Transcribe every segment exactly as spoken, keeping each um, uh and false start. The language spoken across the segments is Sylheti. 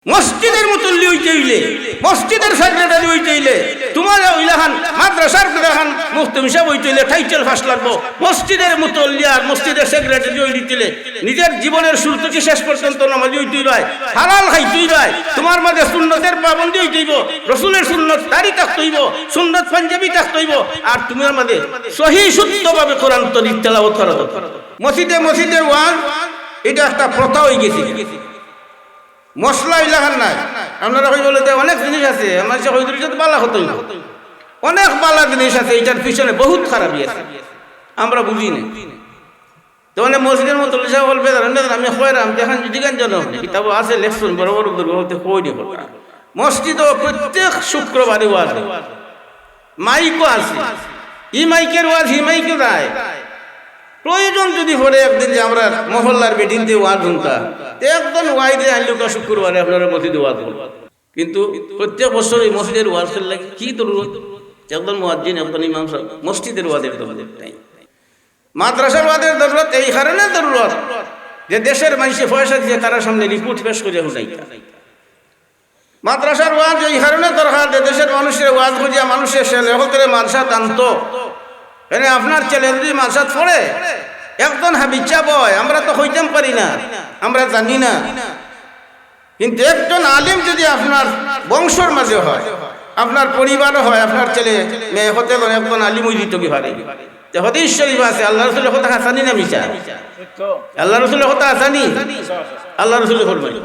মসজিদের মুতল্লি অইতে অইলে, মসজিদের সেক্রেটারি অইতে অইলে, তুমার অইলাখান মাদ্রাসার অইলাখান মুহতামিম সাব অইতে অইলে টাইটেল ফাঁস লাগবো। মসজিদের মুতল্লি আর মসজিদের সেক্রেটারি অইতে অইলে নিজের জীবনের শুরু থাকি শেষ পর্যন্ত নামাজি অইতে অইবায়, হালাল খাইতে অইবায়, তুমার মাঝে সুন্নতের পাবন্দি অইতে অইবো, রসুলের সুন্নত দাড়ি থাকতে অইবো, সুন্নত পাঞ্জাবি থাকতে অইবো, আর তুমার মাঝে সহি শুদ্ধভাবে কোরআন শরীফ তেলাওয়াত করা দরকার। মসজিদে মসজিদে ওয়াজ, ইটা একটা প্রথা অইগেছে। মশলা অইলাখান নায়। আপনারা কইবা যে অনেক জিনিস আছে, আমার সে কই দিলে তো বালা হতোই না। অনেক বালা জিনিস আছে, ইটার পিছনে বহুত খারাপি আছে, আমরা বুঝি না। তো মানে মসজিদের মুতল্লি সাব অকল বেজার অইন না, আমি কইরাম যে অখন যদি গান জানো, কিতাবো আছে, লেখছইন, বড় বড় বুজুর্গ অকলে কইন কথা। মসজিদো প্রত্যেক শুক্রবারে ওয়াজ অয়। মাইকও আছে, ই মাইকের ওয়াজ হি মাইকে যায়। প্রয়োজন যদি পড়ে একদিন যে আমরার মহল্লার বেটিন্তে ওয়াজ হুনতা, তে একজন ওয়াইজে আনলে অউ শুক্রবারে আপনারার মসজিদে ওয়াজ অইবো। কিন্তু প্রত্যেক বছর এই মসজিদের ওয়াজের লাগি কি জরুরত? একজন মুয়াজ্জিন, একজন ইমাম সাব, মসজিদের ওয়াজের জরুরত নাই। মাদ্রাসার ওয়াজের জরুরত এই কারণে জরুরত যে দেশের মানষে পয়সা দিয়া তারার সামনে রিপোর্ট পেশ করিয়া হুনাইতা। মাদ্রাসার ওয়াজ এই কারণে দরকার যে দেশের মানুষরে ওয়াজ বুঝিয়া মানুষের ছেলে হকলরে মাদ্রাসাত আনতো। এনে আপনার ছেলে যদি মাদ্রাসাত পড়ে, একজন হাফিজ সাব অয়, আমরা তো কইতাম পারি না, আমরা জানি না, কিন্তু একজন আলিম যদি আপনার বংশর মাঝে হয়, আপনার পরিবারও হয়, আপনার ছেলে মেয়ে হকলে একজন আলিম অইযিতো কি পারে। তে হাদিস শরীফ আছে, আল্লাহ রসুলের কথা হাছানি না মিছা? আল্লাহ রসুলের কথা হাছানি? আল্লাহ রসুলে ফরমাইন,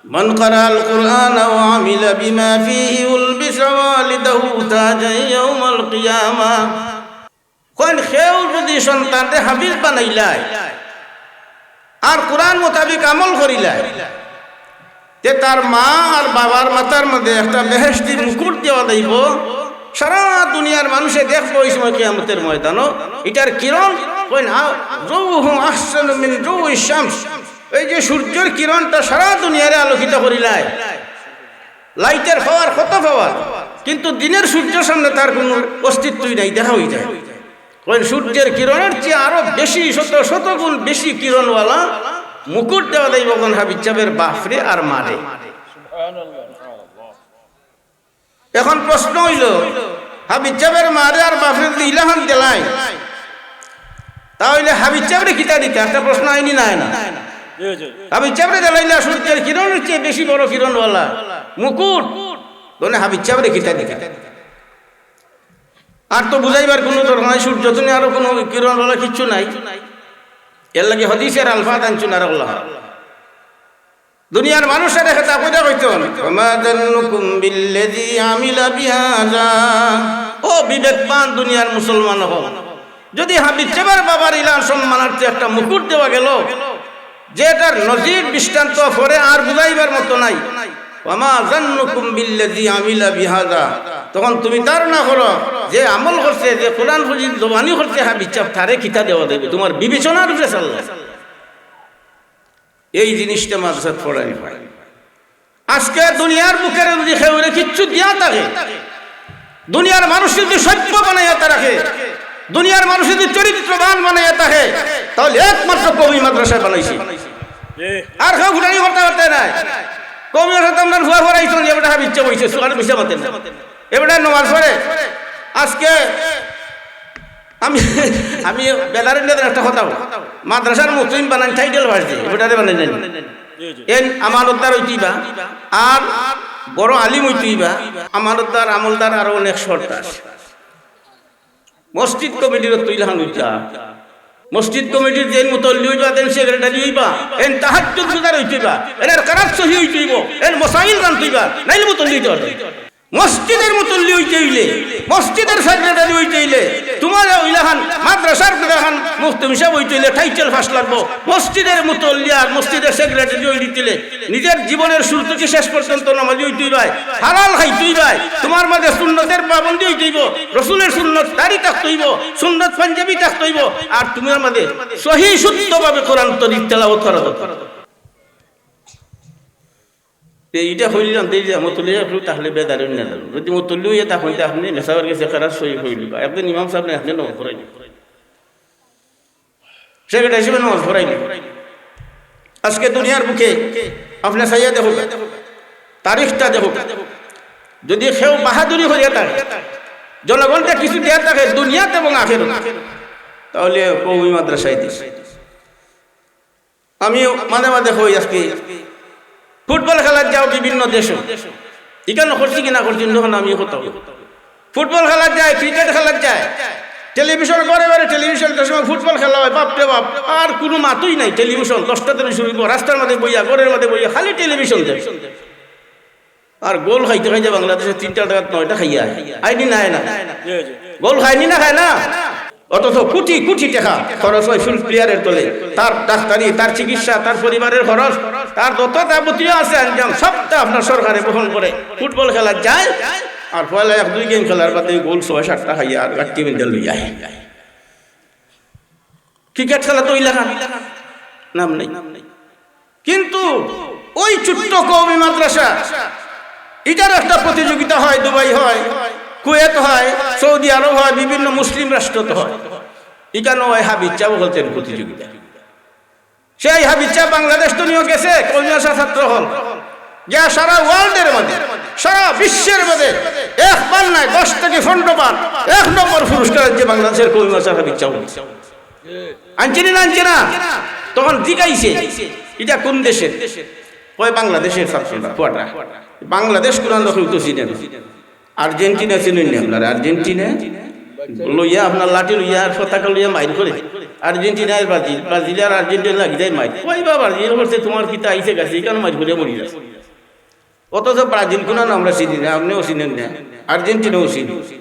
من قرأ القرآن وعمل بما فيه ألبس والده تاجا يوم القيامة। কইন কেউ যদি সন্তানরে হাফিজ বানাইলায় আর কোরআন মোতাবিক আমল করিলায়, তে তার মা আর বাবার মাথার মধ্যে একটা বেহেশতি মুকুট দেওয়া যাইবো। সারা দুনিয়ার মানষে দেখবো ওই সময় কিয়ামতের ময়দানো। ইটার কিরণ, কইন, ضوءه أحسن من ضوء الشمس। এই যে সূর্যর কিরণটা সারা দুনিয়ারে আলোকিত করিলায়, লাইটের পাওয়ার কত পাওয়ার, কিন্তু দিনের সূর্যর সামনে তার কোনো অস্তিত্বই নাই, দেখা অইযায়। কইন সূর্যের কিরণের চেয়ে আরো বেশি, শত শত গুণ বেশি কিরণওয়ালা মুকুট দেওয়া যাইবো একজন হাফিজ সাবের বাফরে আর মারে। এখন প্রশ্ন অইলো, হাফিজ সাবের মারে আর বাফরে যদি ইলাখান দিলাইন, তা অইলে হাফিজ সাবরে কিতা দিতা? একটা প্রশ্ন আইনি না, না? হাফিজ সাবরে দিলাইলা সূর্যের কিরণের চেয়ে বেশি বড় কিরণওয়ালা মুকুট, তাইলে হাফিজ সাবরে কিতা দিতা? আর তো বুঝাইবার কুনু দরকার নাই, সূর্য তো আরো কুনু কিরণওয়ালা কিচ্ছু নাই। এরলাগি হাদিসের আলফাজ আনছইন আর আল্লাহ। দুনিয়ার মানুষরে খেতাব কইরা কইছইন, "ওয়া মা যান্নুকুম বিল্লাযী আমিলা বিহাযা।" ও বিবেকবান দুনিয়ার মুসলমান অকল, যদি হাফিজ সাবর বাবার ইলান সম্মানার্থে একটা মুকুট দেওয়া গেল, যেটার নজির দৃষ্টান্ত পরে আর বুঝাইবার মতো নাই, "ওয়া মা যান্নুকুম বিল্লাযী আমিলা বিহাযা।" তখন তুমি ধারণা করো, যে আমল করছে, যে কোরআন শরীফ জবানি করছে হাফিজ সাব, তারে কিতা দেওয়া যাইবো? তুমার বিবেচনার উপরে চাল্লা। এই জিনিসটা মাদ্রাসাত পড়ানি অয়। আজকে দুনিয়ার বুকে যদি কেউরে কিচ্ছু দিয়া থাকে, দুনিয়ার মানুষ যদি সভ্য বানাইয়া থাকে, দুনিয়ার মানুষ যদি চরিত্রবান বানাইয়া থাকে, তাইলে একমাত্র কওমি মাদ্রাসায় বানাইছে। আর কেউ ফুটানি করতা পারতা নায়। কওমি মাদ্রাসাত আমরার ফুয়া পড়াইছইন, এবাটা হাফিজ সাব অইছে, সুয়ার মিছা মাতে না। এবাটা নমাজ পড়ে। আজকে আমি, আমি বেদারের নিয়ে একটা কথা বলি। মাদ্রাসার মুতইম বানান টাইটেল বাড়ছে, এবাটারে বানাই নাই। এন আমানতদার অইতইবা, আর বড় আলিম অইতইবা, আমানতদার, আমলদার আরো অনেক শর্ত আছে। মসজিদ কমিটির তো ইলাখান অইতা। মসজিদ কমিটির যেন মুতল্লি অইবা, যেন সেক্রেটারি অইবা, এন তাহাজ্জুদ গুজার অইতইবা, এন এর কারাত সহি অইতইবো, এন মসাইল জানতইবা, নাইলে মুতল্লি অইতে পারবা। মসজিদের মুতল্লি অইতে অইলে, মসজিদের সেক্রেটারি অইতে অইলে, তুমার অইলাখান মাদ্রাসার অইলাখান মুহতামিম সাব অইতে অইলে টাইটেল ফাঁস লাগবো। মসজিদের মুতল্লি আর মসজিদের সেক্রেটারি অইতে অইলে নিজের জীবনের শুরু থাকি শেষ পর্যন্ত নামাজি অইতে অইবায়, হালাল খাইতে অইবায়, তুমার মাঝে সুন্নতের পাবন্দি অইতে অইবো, রসুলের সুন্নত দাড়ি থাকতে অইবো, সুন্নত পাঞ্জাবি থাকতে অইবো, আর তুমার মাঝে সহি শুদ্ধভাবে কোরআন শরীফ তেলাওয়াত করা দরকার। তে ইটা কইলাম, তে ইটা মুতল্লি একটু তাহলে বেদার অইন না। যদি মুতল্লি অইয়া থাকইন, তে আপনে মেসাবের গেছে কারাত সহি অইল। একজন ইমাম সাব নাই, আপনে নমাজ পড়াইন। সেক্রেটারি হিসেবে নমাজ পড়াইন। আজকে দুনিয়ার বুকে আপনে চাইয়া দেখো, তারিখটা দেখো, যদি কেউ বাহাদুরি করিয়া থাকে, জনগণরে কিছু দিয়া থাকে দুনিয়াত এবং আখেরাত, তাহলে কওমি মাদ্রাসায় দিছে। আমি মাঝে মাঝে কই, আজকে ফুটবল খেলাত যাও বিভিন্ন দেশো, ইখানো করছি কি না করছি, অন্য খানো আমি কথা কই। ফুটবল খেলাত যায়, ক্রিকেট খেলাত যায়, টেলিভিশন ঘরে ঘরে টেলিভিশন, যে সময় ফুটবল খেলা অয়, বাপ রে বাপ, আর কুনু মাতই নাই। টেলিভিশন দশটা থাকি শুরু অইবো, রাস্তার মাঝে বইয়া, ঘরর মাঝে বইয়া খালি টেলিভিশন দেখে। আর গোল খাইতে খাইতে বাংলাদেশে তিনটা টাকাত নয়টা খাইয়া আয়। আয় নি না আয় না? গোল খায় নি না খায় না? অথচ কোটি কোটি টেকা খরচ অয় ফুল প্লেয়ারর তলে, তার ডাক্তারি, তার চিকিৎসা, তার পরিবারর খরচ, তার যত যাবতীয় আছে আঞ্জাম, সবটা আপনার সরকারে বহন করে। ফুটবল খেলাত যায়, আর পয়লা এক দুই গেম খেলার বাদে গোল ছয় সাতটা খাইয়া আর গাট্টি মেন্ডেল লইয়া আয়। ক্রিকেট খেলা তো ওই লেখা, নাম নাই। কিন্তু ওই ছোট্ট কওমি মাদ্রাসা, ইটার একটা প্রতিযোগিতা হয়, দুবাই হয়, কুয়েত হয়, সৌদি আরব হয়, বিভিন্ন মুসলিম রাষ্ট্রত হয়। ইখানো অয় হাফিজ ছাব অকলর প্রতিযোগিতা। সেই হাফিজ ছাব বাংলাদেশ তো নিয়ে গেছে, কওমি মাদ্রাসা ছাত্র অকল গিয়া সারা ওয়ার্ল্ডর মাঝে, সারা বিশ্বর মাঝে একবার নায়, দশ থাকি পনেরো বার এক নম্বর পুরস্কার আনছে বাংলাদেশর কওমি মাদ্রাসার হাফিজ ছাব। আনছে নি না আনছে না? তখন জিগাইছে, "ইটা কুন দেশর?" কয়, "বাংলাদেশর ছাত্ররা, পুয়াটা।" বাংলাদেশ কুনানো কেউ তো চিনে না। আর্জেন্টিনা চিনইন নি আপনারা? আর্জেন্টিনা লইয়া, আপনার লাঠি লইয়া আর পতাকা লইয়া মাইর করে। আর্জেন্টিনা আর ব্রাজিল, ব্রাজিল আর আর্জেন্টিনা লাগি যায় মাইর। কই বা ব্রাজিল করছে, "তোমার কিতা আইছে গেছে, ইখানো মাইর করে মরি যাচ্ছে।" অথচ ব্রাজিল কুনানো আমরা চিনি না, আপনেও চিনইন না, আর্জেন্টিনাও চিনি।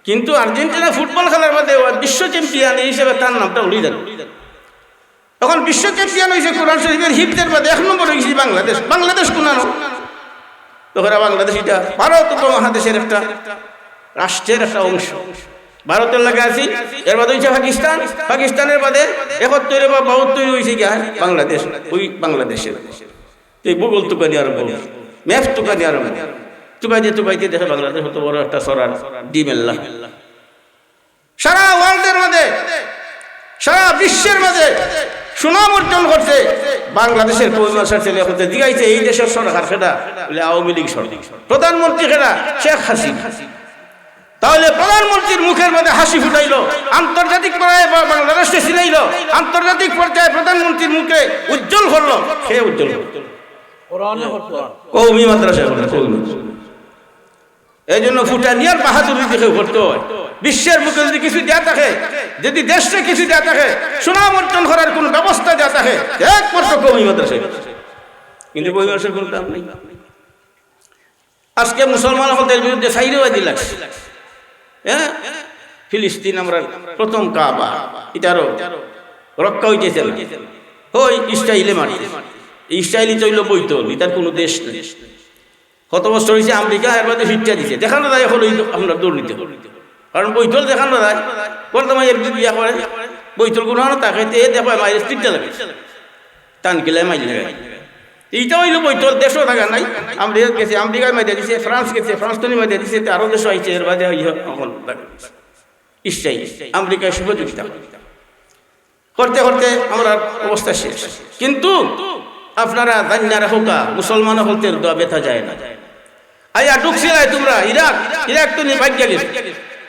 কিন্তু আর্জেন্টিনা ফুটবল খেলার মাঝে বিশ্ব চ্যাম্পিয়ন হিসেবে তার নামটা উড়ি যাবে। এখন বিশ্ব চ্যাম্পিয়ন অইছে কোরআন শরীফর হিফজর মাঝে, এক নম্বর অইছে বাংলাদেশ। বাংলাদেশ কুনানো? তো হেরা বাংলাদেশ ইটা ভারত উপমহাদেশর একটা রাষ্ট্রর একটা অংশ। ভারতর লগে আছে, এর বাদে অইছে পাকিস্তান, পাকিস্তানর বাদে একাত্তরে বা বাহাত্তরে অইছে গিয়া বাংলাদেশ, ওই বাংলাদেশর। তো এই ভূগোল তুকানি আরম্ভ, ম্যাপ তুকানি আরম্ভ, তুকাইতে তুকাইতে দেখে বাংলাদেশ অত বড় একটা ছড়ার ডিমেল্লা। সারা ওয়ার্ল্ডর মাঝে, সারা বিশ্বর মাঝে সুনাম অর্জন করছে বাংলাদেশর কওমি মাদ্রাসার ছেলে অকলতে। জিগাইছে, "এই দেশর সরকার কেডা?" বলে, "আওয়ামী লীগ সরকার।" "প্রধানমন্ত্রী কেডা?" "শেখ হাসিনা।" তাহলে প্রধানমন্ত্রীর মুখর মাঝে হাসি ফুটাইলো, আন্তর্জাতিক পর্যায়ে বা-, বাংলাদেশরে চিনাইলো, আন্তর্জাতিক পর্যায়ে প্রধানমন্ত্রীর মুখরে উজ্জ্বল করলো। কে উজ্জ্বল করলো? কওমি মাদ্রাসা, কওমি মাদ্রাসা। এই জন্য ফুটানিয়ার বাহাদুরি যদি কেউ করতে হয়, বিশ্বর বুকে যদি কিছু দেয়া থাকে, যদি দেশরে কিছু দেয়া থাকে, সুনাম অর্জন করার কোনো ব্যবস্থা দেয়া থাকে, একমাত্র কওমি মাদ্রাসায়। কিন্তু কওমি মাদ্রাসার কোনো দাম নেই। আজকে মুসলমান অকলর বিরুদ্ধে চাইরোবায়দি লাগছে। হ্যাঁ, ফিলিস্তিন আমরার প্রথম কাবা, ইটারও রক্ষা অইতেছে না। হয় ইসরায়েলে মারতেছে। ইসরায়েল ইটা অইলো বৈতল, ইটার কোনো দেশ নেই। কত বছর অইছে আমেরিকা এর বাদে ফিরতে দিছে। দেখা না যায় এখন ওই আমরা দুর্নীতি করি। কারণ বৈতল দেখা না যায়, বলতে মাই এক দুই বিয়া করে, বৈতল কোনো না থাকে, তে দেখো মাইরে ফিরতে লাগে। টান কিলাই মাইরে লাগে। ইটা অইলো বৈতল, দেশও থাকা নাই। আমেরিকা গেছে, আমেরিকায় মাইরে দিছে, ফ্রান্স গেছে, ফ্রান্স তো মাইরে দিছে, তে আরো দেশও আইছে, এর বাদে ইয়ে এখন ইসরায়েল, আমেরিকায় সহযোগিতা করতে করতে আমরার অবস্থা শেষ। কিন্তু আপনারা জানিয়া রাখউক্কা, মুসলমান অকলর দোয়া বেথা যায় না। আইয়া ঢুকছিলায় তোমরা ইরাক, ইরাক তো নি ভাগিয়া গেছে।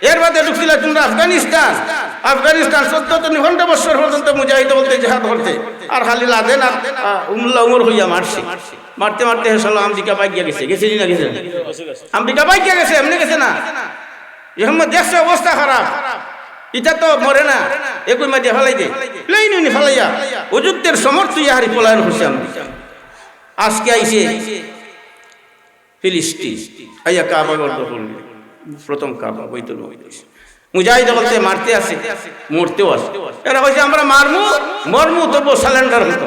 এর বাদে ঢুকছিলায় তোমরা আফগানিস্তান, আফগানিস্তান চৌদ্দ তো নি পনেরো বছর পর্যন্ত মুজাহিদ অকলতে জিহাদ করতে, আর খালি লাদেন আর, আ, মোল্লা উমর কইয়া মারছে। মারতে মারতে শেষ অইলো আমেরিকা ভাগিয়া গেছে, গেছে নি না গেছে না? আমেরিকা ভাগিয়া গেছে, এমনে গেছে না। এখন দেখছে অবস্থা খারাপ, ইটা তো মরে না, এগুই মাঝে ফালাই দে, প্লেন উনি ফালাইয়া অযুদ্ধর সমর্থ ইয়াহারি পলায়ন করছে আমেরিকা। আজকে আইছে ফিলিস্তিন, আইয়া কাবা ঘর দখল নিল, প্রথম কাবা, বাইতুল মকদিস। মুজাহিদ অকলতে মারতে আছে, মরতেও আছে। এরা কইছে, "আমরা মারমু, মরমু, তবু সারেন্ডার হতো।"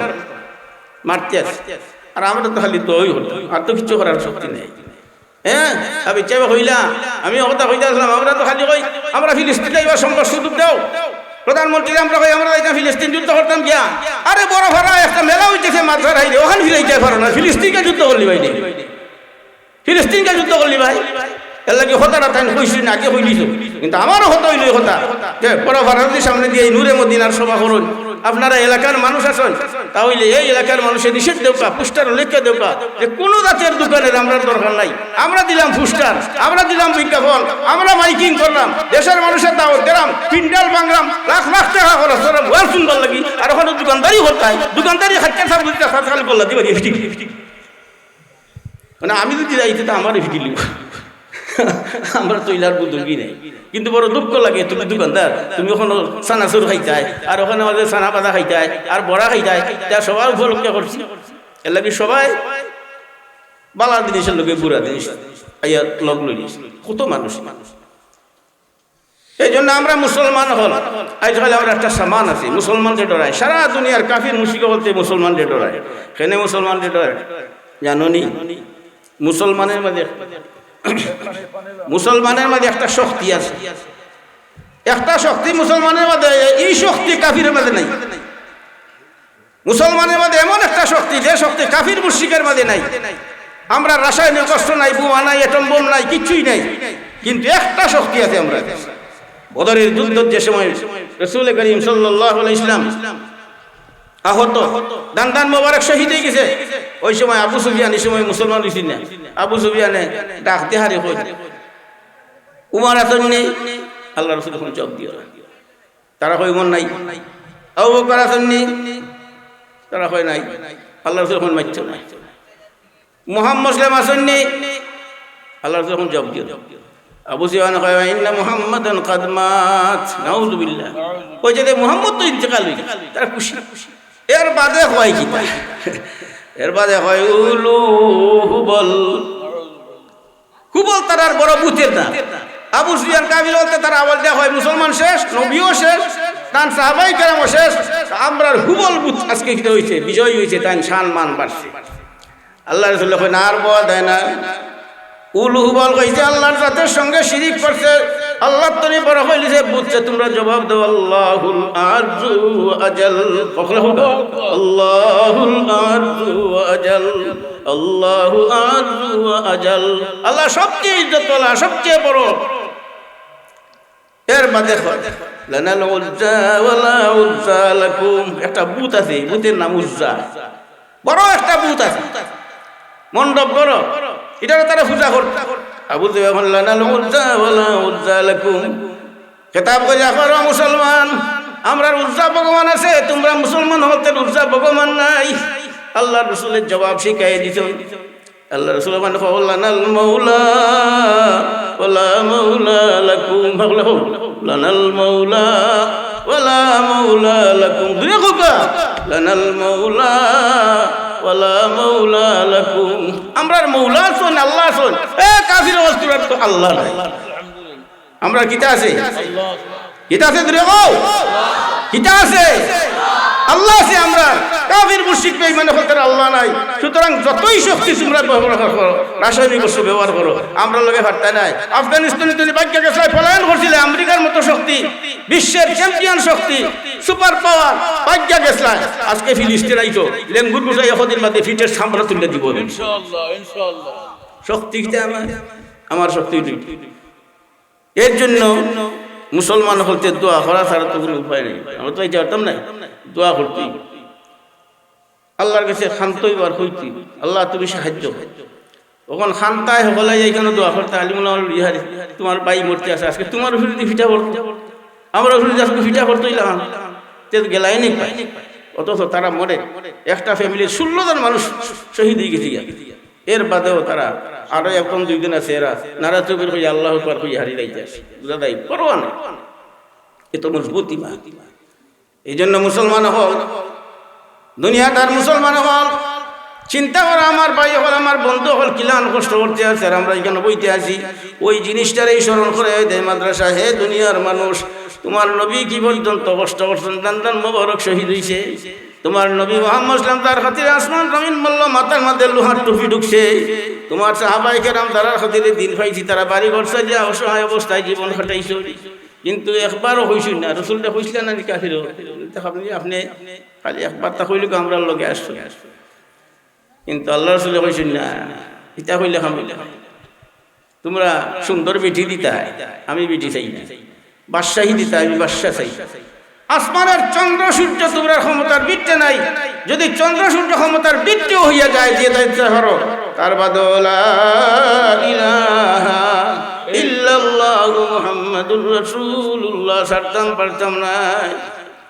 মারতে আছে। আর আমরা তো খালি দোয়াই হতো, আর তো কিছু করার শক্তি নেই। হ্যাঁ, আমি চেয়ে কইলা, আমি কথা কইতে আসলাম, আমরা তো খালি কই, "আমরা ফিলিস্তিন যাইবার সম্ভব সুযোগ দাও।" প্রধানমন্ত্রী আমরা কই, "আমরা যাইতাম ফিলিস্তিন যুদ্ধ করতাম গিয়া।" আরে বড় ভাড়া একটা মেলা হইতেছে মাঝে রাইতে, ওখানে ফিরাইতে পারো না, ফিলিস্তিনকে যুদ্ধ করলি ভাই নি। ফিলিস্তিনকে যুদ্ধ করলি ভাই, এর লাগি কথাটা তাই কইছি না, আগে কইলিছো, কিন্তু আমারও কথা অইলো এই কথা যে বড় ভাড়া যদি সামনে দিয়া এই নূরে মদিনার সভা করইন, আপনারা এলাকার মানুষ আছইন, তা অইলে এই এলাকার মানুষে নিষেধ দেউক্কা, পোস্টার লেখি দেউক্কা যে কুনু জাতের দোকানের আমরার দরকার নাই। আমরা দিলাম পোস্টার, আমরা দিলাম বিজ্ঞাপন, আমরা মাইকিং করলাম, দেশের মানুষরে দাওয়াত দিলাম, প্যান্ডেল ভাঙলাম, লাখ লাখ টেকা খরচ করলাম, ওয়াজ হুনবার লাগি, আর অখানো দোকানদারি করতায়, দোকানদারি খাইতে সব বুঝতে সাত খালি করলা দিবা দিয়ে। মানে আমি যদি যাই, তে তো আমারে ফিটিলিবো। আমরা তো ইলার বুঝি নাই। কিন্তু বড় দুঃখ লাগে, তুমি দোকানদার, তুমি অখানো চানাচুর খাইতায়, আর অখানো মাঝে চানা ভাজা খাইতায়, আর বড়া খাইতায়, তা সবার উপলক্ষে করছি। এর লাগি সবাই বালা জিনিসের লগে বুরা জিনিস আইয়া লগ লইলিছে। কত মানুষ। এই জন্য আমরা মুসলমান অকল, আইজ কাইল আমরা একটা সামান আছি, মুসলমানরে ডরায়। সারা দুনিয়ার কাফির মুশরিক অকলতে মুসলমানরে ডরায়। কেনে মুসলমানরে ডরায় জানো নি? মুসলমানের মাঝে, মুসলমানের মাঝে একটা শক্তি আছে, একটা শক্তি মুসলমানের মাঝে, এই শক্তি কাফিরের মাঝে নাই। মুসলমানের মাঝে এমন একটা শক্তি, যে শক্তি কাফির মুশরিকের মাঝে নাই। আমরা রাসায়নিক অস্ত্র নাই, বোমা নাই, অ্যাটম বোম নাই, কিচ্ছুই নাই, কিন্তু একটা শক্তি আছে আমরা। বদরের যুদ্ধর যে সময় রসুল করিম সাল্লাল্লাহু আলাইহি ওয়াসাল্লাম আহত, দান্দান মোবারক শহীদ অইগেছে, ওই সময় আবু সুফিয়ান, এই সময় মুসলমান অইছে না, আবু সুফিয়ানে ডাক দিয়া হারে কইল, "উমর আছইন নি?" আল্লাহ রসুল অখন জবাব দিও না। তারা কয়, "উমর নাই।" "আবু বকর আছইন নি?" তারা কয়, "নাই।" আল্লাহ রসুল অখন মাততো নায়। "মুহাম্মদ সাল্লাম আছইন নি?" আল্লাহ রসুল অখন জবাব দিও না। আবু সুফিয়ান কয়, "ইন্না মুহাম্মাদান কাদ মাত।" নাউজুবিল্লাহ। কইছে যে মুহাম্মদ তো ইন্তেকাল অইগেছে, তারা খুশি। এর বাদে কয় কিতা? এর বাদে কয়, "উলু হুবল।" হুবল তারার বড় বুতের নাম। আবু সুফিয়ান কাফির অকলতে তারা আওয়াজ দেওয়া হয়, "মুসলমান শেষ, নবীও শেষ, তান সাহাবাই কেরামও শেষ, আমরার হুবল বুত আজকে কিতা অইছে, বিজয় অইছে, তান শান মান বাড়ছে।" আল্লাহ রসুল কইন, "আর বওয়া দেয় না।" উলু হুবল কইছে, "আল্লাহর জাতের সঙ্গে শিরিক করছে, আল্লাহর তরি বড় অইলিছে, বুতরে তোমরা জবাব দেও, আল্লাহুল আ'যু ওয়া আজাল।" আল্লাহুল আ'যু ওয়া আজাল। আল্লাহু আ'যু ওয়া আজাল। আল্লাহ সবচেয়ে ইজ্জতওয়ালা, সবচেয়ে বড়। এর বাদে কয়, "লানাল উজ্জা ওয়ালা উজ্জা লাকুম।" একটা বুত আছে, এই বুতের নাম উজ্জা। বড় একটা বুত আছে, মণ্ডপ বড়, ইটারে তারা পূজা করতা। আবু জেহেল কইন, "লানাল উজ্জা ওয়ালা উজ্জা লাকুম।" খেতাব করি, "দেখো রে মুসলমান, আমরার উজ্জা ভগবান আছে, তোমরা মুসলমান অকলতের উজ্জা ভগবান নাই।" আল্লাহর রসুলে জবাব শিখাই দিছইন। আল্লাহর রসুল কইন, "লানাল মাওলা ওয়ালা মাওলা লাকুম।" হকলে কও, "লানাল মাওলা ওয়ালা মাওলা লাকুম।" জুরে কউক্কা, "লানাল মাওলা ওয়ালা মাওলা লাকুম।" আমরার মৌলা আছইন, আল্লাহ আছইন। এ কাফির অকল, তোরার তো আল্লাহ নাই। আমরার কিতা আছে? কিতা আছে? জুরে কও। কিতা আছে? আল্লাহ আছে আমরার। কাফির মুশরিক বেঈমান অকলতের আল্লাহ নাই। সুতরাং যতই শক্তি তোমরা ব্যবহার করো, রাসায়নিক অস্ত্র ব্যবহার করো, আমরার লগে পারতায় নায়। আফগানিস্তানে তুমি ভাগিয়া গেছলায়, পলায়ন করছিলে, আমেরিকার মতো শক্তি, বিশ্বের চ্যাম্পিয়ন শক্তি, সুপার পাওয়ার, ভাগিয়া গেছলায়। আজকে ফিলিস্তিন আইছো, লেঙ্গুর গুছাই একদিন বাদে ফিটের চামড়া তুলিয়া দিবো। ইনশাআল্লাহ, ইনশাআল্লাহ। শক্তি কিতা আমার? আমার শক্তি অইলো। এর জন্য মুসলমান অকলতে দোয়া করা ছাড়া তো কুনু উপায় নাই। আমরা তো ইতা পারতাম নায়, দোয়া করতে অইবো। আল্লাহর গেছে কানতে অইবো আর কইতে অইবো, "আল্লাহ, তুমি সাহায্য করো।" অখন কানতায় হকলে যাই কেনে দোয়া করতায়, "আলিমুল আমল বিহারি, তুমার ভাই মরতে আছে, আজকে তুমার উপরে যদি ফিটা পড়তো, আমরার উপরে যদি আজকে ফিটা পড়তো অইলা, তে তো গেলায় নি পায়।" অথচ তারা মরে, একটা ফ্যামিলির ষোলো জন মানুষ শহীদ অইগেছে গিয়া। এর বাদেও তারা আরো একজন দুইজন আছে, এরা নারা তকবীর কইয়া আল্লাহু আকবার কইয়া হারি যাইতাছে। বুঝা যায়? পরোয়া নাই। এ তো মজবুত ঈমান। এই জন্য মুসলমান অকল, দুনিয়াদার মুসলমান অকল, চিন্তা করো আমার ভাই অকল, আমার বন্ধু অকল কিলান কষ্ট করতে আছে, আর আমরা ইখানো বইতে আছি। ওই জিনিসটারেই স্মরণ করাই দেয় মাদ্রাসা, হে দুনিয়ার মানুষ, তুমার নবী কি পর্যন্ত কষ্ট করছইন, দান্দান মোবারক শহীদ অইছে। তুমার নবী মুহাম্মদ সাল্লাম যার খাতিরে আসমান জমিন মল্ল, মাথার মাঝে লোহার টুপি ঢুকছে। তুমার সাহাবায়ে কেরাম যারার খাতিরে দিন পাইছি, তারা বাড়ি ঘর ছাড়িয়া অসহায় অবস্থায় জীবন কাটাইছে। কিন্তু একবারও কইছইন না, রসুলরে কইছিলা না নি কাফির অকল? আপনে, আপনে খালি একবার তা কইলে কি আমরার লগে আসছো? কিন্তু আল্লাহ রসুলে কইছইন না, ইতা কইলে কাম অইলো না। তুমরা সুন্দর বেটি দিতায়, আমি বেটি চাই না। বাদশাহী দিতায়, আমি বাদশা চাই না। আসমানের চন্দ্র সূর্য তোমরার ক্ষমতার ভিতরে নাই। যদি চন্দ্র সূর্য ক্ষমতার ভিতরেও হইয়া যায়, দিয়ে দায়িত্ব করো, তার বাদে লা ইলাহা ইল্লাল্লাহু মুহাম্মাদুর রাসূলুল্লাহ ছাড়তাম পারতাম না।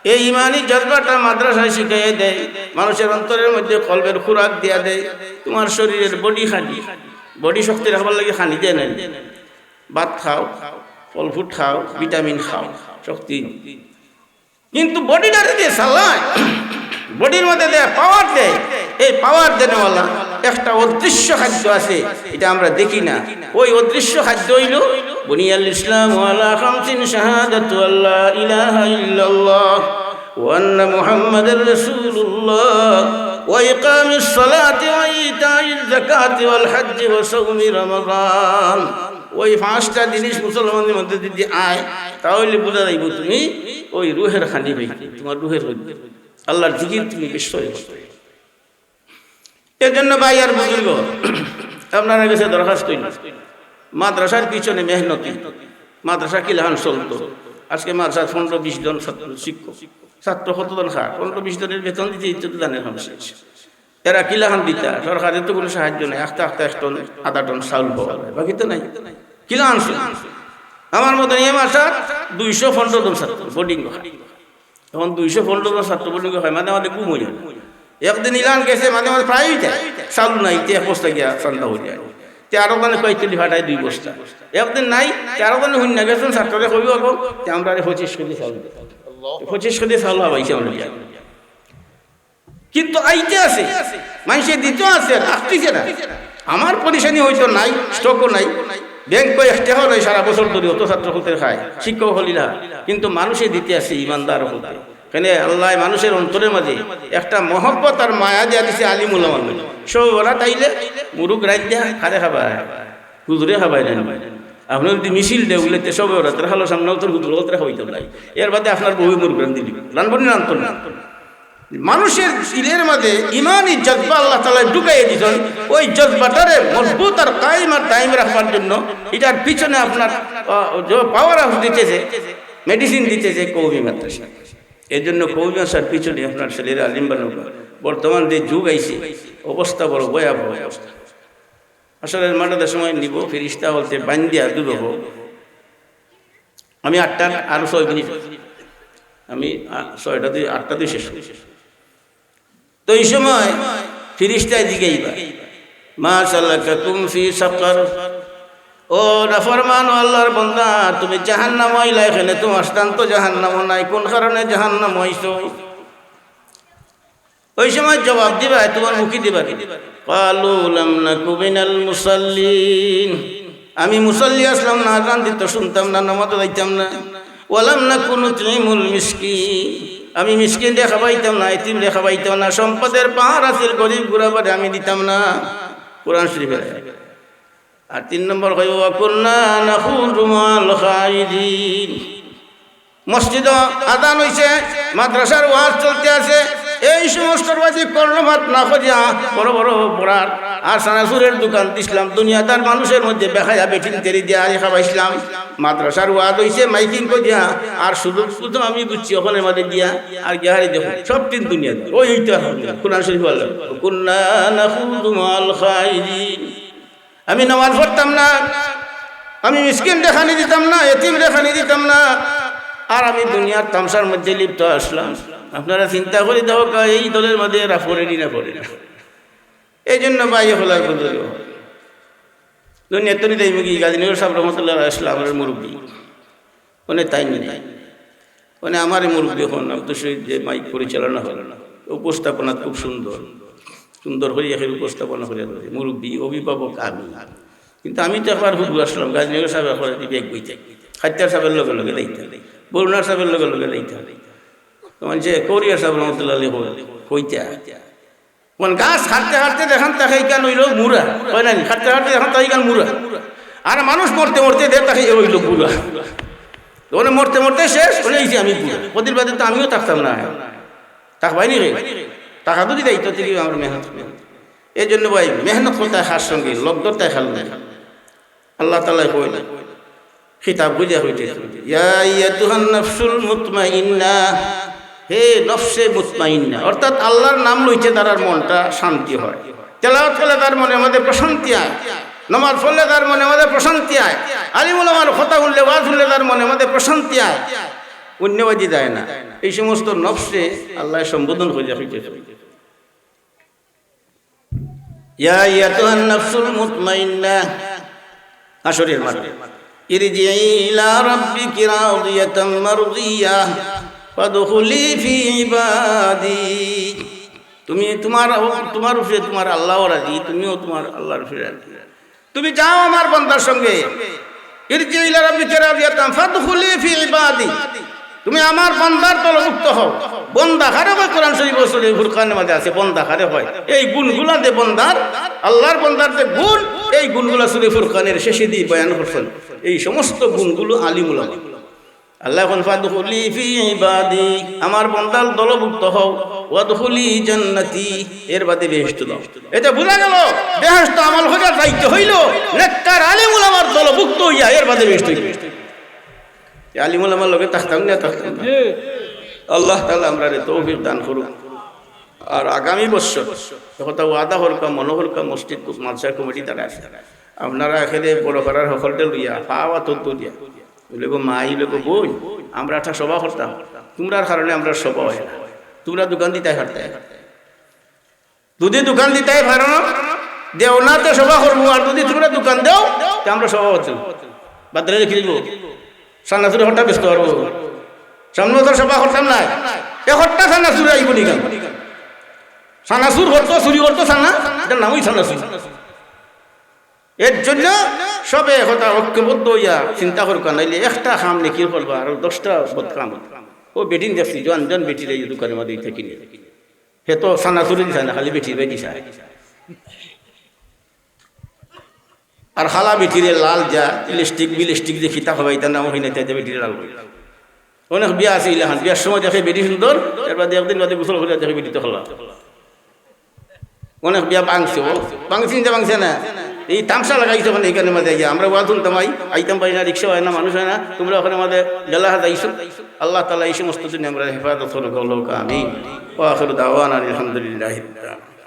এই ইমানি জজবাটা মাদ্রাসায় শিখাইয়া দেয়, মানুষের অন্তরের মধ্যে কলবের খোরাক দিয়া দেয়। তোমার শরীরের বডি খানি, বডি শক্তি রাখবার লাগি খানি দেয় নাই। ভাত খাও, ফল ফ্রুট খাও, ভিটামিন খাও, শক্তি। কিন্তু বডিটারে দিয়ে চালায়, বডির মধ্যে দেয়, পাওয়ার দেয়। এই পাওয়ার দেনেওয়ালা একটা অদৃশ্য খাদ্য আছে, এটা আমরা দেখি না। ওই অদৃশ্য খাদ্য হইল বুনিয়াল ইসলাম আলা খামসিন শাহাদাতু আল্লা ইলাহা ইল্লাল্লাহ ওয়া আন্না মুহাম্মাদার রাসূলুল্লাহ ওয়া ইকামিস সালাতি ওয়া ইতাইজ যাকাতি ওয়াল হজ্জি ওয়া সাওমি রমাদান। ওই পাঁচটা জিনিস মুসলমানের মধ্যে যদি আয়, তাহলে বুঝা যাইব তুমি ওই রুহের খানি হইতে, তোমার রুহের হইতে আল্লাহর জিকির তুমি বেশি করো। এর জন্য ভাই আর বুজুর্গ, আপনার কাছে দরখাস্ত হইল, মাদ্রাসার পিছনে মেহনতি, মাদ্রাসা কিলাখান চলতো। আজকে মাদ্রাসার পনেরো বিশ জন ছাত্র, শিক্ষক, ছাত্র কতজন খায়? পনেরো বিশ জনের বেতন দিতে দিতে তো জানের কম শেষ। এরা কিলাখান দিতা, সরকারের তো কোনো সাহায্য নাই। আখতা আখতা এক টন, আধা টন চাউল পাওয়া যায়, বাকি তো নাই। কিলাখান চলে? আমার মতন এই মাদ্রাসার দুইশো পনেরো জন ছাত্র বোর্ডিং হয়। এখন দুইশো পনেরো জন ছাত্র বোর্ডিং হয়, মাঝে মাঝে ঘুম হয়ে যায়। একদিন ইলান গেছে, মাঝে মাঝে প্রায়ই যায়, চাউল নাই, তে এক বস্তা গিয়া চান্দা হয়ে যায়। তে আরো মানে কয়েক তুলি ফাটায় দুই বস্তা। একদিন নাই, তে আরো মানে হুন্না গেছেন ছাত্ররে কইব, "আগো, তে আমরা আরে পঁচিশ কেজি চাউল দেই।" পঁচিশ কেজি চাউল হাবাইছে আমরা গিয়া। কিন্তু আইতে আছে, মানুষে দিতে আছে, রাখতেছে না। আমার পরিশানি হয়তো নাই, স্টকও নাই, ব্যাংকও এক টাকাও নাই, সারা বছর ধরে অত ছাত্র হতে খায়, শিক্ষক হলিলা, কিন্তু মানুষে দিতে আছে, ইমানদার হতে। কেন আল্লাহ মানুষের অন্তরের মাঝে একটা মহব্বত আর মায়া দিয়া দিছে আলিম উলামার মাঝে। সব ওরা তাইলে মুরুক রাইত দিয়া খারে খাবায়, হুজুরে খাবায় না। আপনি যদি মিছিল দেয়, উল্লেতে সবে ওরা তার হালো সামনে তোর হুজুর ওরা খাওয়াইতে নাই। এর বাদে আপনার বউ মুরুক রান দিলি, রানবো নি রানতো না। মানুষের দিলের মাঝে ইমানি জজবা আল্লাহ তাআলা ঢুকাইয়া দিছেন, ওই জজবাটারে মজবুত আর কায়েম আর দায়েম রাখবার জন্য এটার পিছনে আপনার, আহ, যে পাওয়ার হাউস দিতেছে, মেডিসিন দিতেছে কওমি মাদ্রাসা। এই জন্য কওমি মাদ্রাসার পিছনে আপনার ছেলেরা আলিম বানাবো। বর্তমান যে যুগ আইছে, অবস্থা বড় ভয়াবহ অবস্থা। আসলে মাঠে সময় নিব, ফিরিস্তা বলতে বান্দিয়া দূর হবো। আমি আটটার আরো ছয় মিনিট, আমি আ-, ছয়টা দিয়ে, আটটা দিয়ে শেষ করি। তো এই সময় ফিরিস্তায় জিগাইবা, "মা সালাকাকুম ফি সাকার?" ও নাফরমান, ও আল্লাহর বান্দা, তুমি জাহান্নাম আইলা, এখানে তোমার স্থান তো জাহান্নাম নাই, কোন কারণে জাহান্নাম আইছো? ওই সময় জবাব দিবা, তোমার মুখে দিবা, "ক্বালু লাম নাকু মিনাল মুসাল্লিন।" আমি মুসল্লি আসলাম না, আজান দিত শুনতাম না, নামাজও যাইতাম না। "ওয়ালাম নাকু নুতইমুল মিসকিন।" আমি মিসকিনরে খাবাইতাম না, এতিমরে খাবাইতাম না, সম্পদের পাহাড় আছিল, গরিব গুরাবারে আমি দিতাম না। কোরআন শরীফের আয়াত। আর তিন নম্বর কইব, "ওয়া কুন্না নাখুদু মাআল খাইদিন।" মসজিদে আজান হইছে, মাদ্রাসার ওয়াজ চলতে আছে, এই সমস্ত বাজি কর্ণপাত না করিয়া বড় বড় বড়ার আর সানাসুরের দোকান দিছিলাম, দুনিয়াদার মানুষের মধ্যে বেহায়া বেটিন তেরি দিয়া আজ খাবাইছিলাম। মাদ্রাসার ওয়াজ হইছে, মাইকিং করিয়া, আর সুযোগ সুযোগ আমি বুঝছি ওখানে মাঝে দিয়া, আর গিয়া হারি দেখো, সব তিন দুনিয়াদার। ওই হইতে আর হবে না। কোরআন শরীফ আল্লাহ, "কুন্না নাখুদু মাআল খাইদিন।" আমি নামাজ পড়তাম না, আমি মিসকিনরে খানি দিতাম না, এতিমরে খানি দিতাম না, আর আমি দুনিয়ার তামশার মধ্যে লিপ্ত আসলাম। আপনারা চিন্তা করি দেখো, কা-, এই দলের মধ্যে এরা পড়ে নি না পড়ে না। এই জন্য ভাই হলার বুজুর্গ, দুনিয়ার তরি যাইমু কি, গাজীনগর সাহেব রহমতুল্লাহ আলাইহি ইসলামের মুরব্বী, উনি তাই নেই। মানে আমার এই মুরব্বী হন, আমি তো সেই যে মাইক পরিচালনা হল না, উপস্থাপনা খুব সুন্দর, সুন্দর করে এখানে উপস্থাপনা করে দেবে। মুরব্বী, অভিভাবক আমি, কিন্তু আমি তো একবার হুজুর আসলাম, গাজীনগর সাহেব একবার দিবে এক বইতে, খাদ্দার সাহেবের লগে লগে যাইতে, বরুণার সাহেবের লগে লগে যাইতে। তখন যে কৌরিয়া সাহেব রহমতুল্লাহ আলী হইতে, কোন গাছ কাটতে কাটতে দেখান তাকে ইখান হইল মুরা, হয় না নি? কাটতে কাটতে দেখান তাকে ইখান মুরা। আর মানুষ মরতে মরতে দে তাকে এ হইল বুড়া। তো ওনে মরতে মরতে শেষ, ওনে এই যে আমি বুড়া। কদিন বাদে তো আমিও থাকতাম না। থাকবাই নি রে? টাকা তো দিতে তো তিনি আমার মেহনত। এই জন্য ভাই, মেহনত করতে হয় কার সঙ্গে, লোক ধরতে হয় খাল নাই। আল্লাহ তাআলা কইলেন, খিতাব বুঝা হইতে, ইয়া আইয়াতুহান নাফসুল মুতমাইন্না, হে নফসে মুতমাইন্না, অর্থাৎ আল্লাহর নাম লইতে তারার মনটা শান্তি হয়, তেলাওয়াত করলে তার মনের মধ্যে প্রশান্তি আয়, নমাজ পড়লে তার মনের মধ্যে প্রশান্তি আয়, আলিম ওলামার কথা শুনলে, ওয়াজ শুনলে তার মনের মধ্যে প্রশান্তি আয়, অন্যবাজি যায় না। এই সমস্ত নফসে আল্লাহ সম্বোধন করিয়া হইতে। ইয়া আইয়াতুহান নাফসুল মুতমাইন্না, হাশরের মাঠে, ইরজিই ইলা রাব্বিকি রাদিয়াতাম মারদিয়া, ফাদখুলি ফি ইবাদি। তুমি তোমার, তোমার উপরে তোমার আল্লাহ রাজি, তুমিও তোমার আল্লাহর উপরে রাজি। তুমি যাও আমার বান্দার সঙ্গে, ইরজিই ইলা রাব্বিকি রাদিয়াতাম, ফাদখুলি ফি ইবাদি। তুমি আমার বান্দার দলভুক্ত হও। বন্দা কারে কয়? কোরআন শরীফ ও সূরা ফুরকানের মাঝে আছে, বন্দা কারে কয়। এই গুণগুলা যে বন্দার, আল্লাহর বন্দার যে গুণ, এই গুণগুলা সূরা ফুরকানের শেষে দিয়ে বয়ান করছেন। এই সমস্ত গুণগুলো আলিম উলামা। আল্লাহ এখন, "ফাদখুলি ফি ইবাদি", আমার বন্দার দলভুক্ত হও, "ওয়াদখুলি জান্নাতি", এর বাদে বেহেশত দাও। এতে বুঝা গেল, বেহেশত আমল করিয়া যাইতে হইল নেককার আলিম উলামার দলভুক্ত হইয়া, এর বাদে বেহেশত হইল। এই আলিম উলামার লগে থাকতাম না, থাকতাম না। আল্লাহ তাআলা আমরারে তৌফিক দান করুক। আর আগামী বছর কথা ওয়াদা করকা, মনে করকা, মসজিদ মাদ্রাসা কমিটি তারা আছে, আপনারা এখানে বড় করার সকলটা লইয়া পাওয়া তত্ত্ব দিয়া, বলে গো মা, এই লোক বই, আমরা একটা সভা করতাম, তোমরার কারণে আমরা সভা হয় না, তোমরা দোকান দিতে পারতে। যদি দোকান দিতে পারো না, দেও না তো সভা করবো, আর যদি তোমরা দোকান দেও, তো আমরা সভা করতাম। বাদরে রেখে দিব, সান্নাসুরে হঠাৎ ব্যস্ত পারবো, সামনে বছর সভা করতাম না, এ হঠাৎ সান্নাসুরে আইব নি কেন? সান্নাসুর করতো, চুরি করতো সান্না, এটার নামই সান্নাসুর। এর জন্য সবে কথা ঐক্যবদ্ধ হইয়া চিন্তা করবা, নাইলে একটা কাম নেকির করবা আর দশটা বদকাম। ও বেটিন দেখছি, জন জন বেটির এই দোকানের মধ্যে থাকি নিয়ে, হে তো সান্নাসুরে দিছে না, খালি বেটির বাই দিছে। আর খালা বেটিরে লাল যা লিপস্টিক বিলিপস্টিক যে খিতা হবাই, তার নাম হই না, তাই বেটিরে লাল করি। অনেক বিয়া আছে ইলাখান, বিয়ার সময় দেখে বেটি সুন্দর, এর বাদে একদিন বাদে গোসল করে দেখে বেটি তো খালা। অনেক বিয়া ভাঙছে, ও ভাঙছে না, ভাঙছে না। এই তামশা লাগাইছে ওখানে, এখানে মাঝে গিয়া আমরা ওয়াজ শুনতাম, আই আইতাম পারি না, রিক্সা হয় না, মানুষ হয় না, তোমরা ওখানে মাঝে বেলা হাত আইছো। আল্লাহ তাআলা এই সমস্ত জন্য আমরা হেফাজত করুক, আমিন। ওয়া আখিরু দাওয়ানা আলহামদুলিল্লাহি রাব্বিল আলামিন।